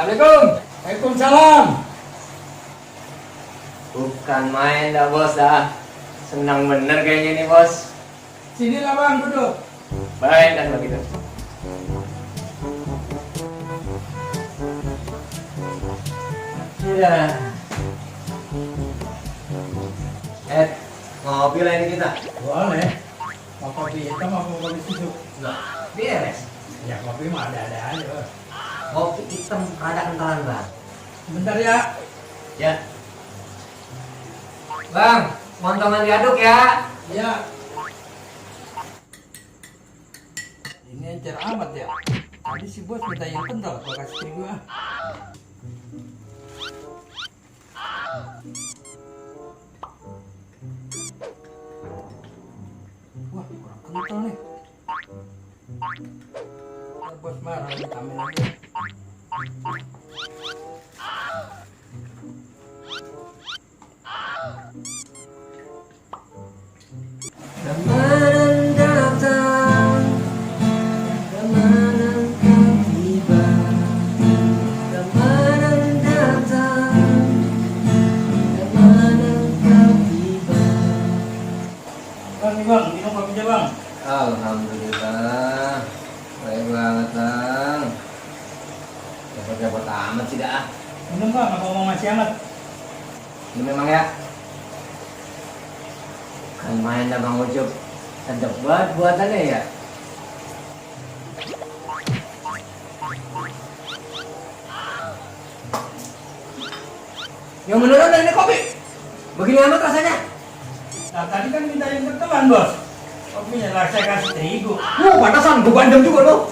Assalamualaikum. Waalaikumsalam. Bukan main dah bos dah. Senang bener kayaknya nih bos. Sinilah bang, duduk. Baik dah kalau gitu. Iya. Ngopi lah ini kita. Boleh. Mau kopi hitam apa kopi susu? Nah, beres. Ya kopi mah ada-ada aja. Bang. Kopi hitam ada kentalan bang. Bentar ya. Ya. Bang, montongan diaduk ya. Ya. Ini encer amat ya. Tadi si bos minta yang kental, gua kasih terigu ah. Wah, kurang kental nih. Bos marah, tambahin lagi. Ramadan datang, Ramadan kau tiba. Ramadan datang, Ramadan kau tiba. Bang, nih bang, minum kopinya bang. Alhamdulillah, baik banget bang. Dapat amat sih dah. Minum bang, apa mau ngasih amat? Ini memang ya. Kan main dah bang Ucup. Sedap banget buatannya ya. Yang menurut dari ini kopi. Begini amat rasanya. Nah, tadi kan minta yang kentalan bos. Kopinya lah saya kasih terigu. Pantasan, gue bandem juga loh.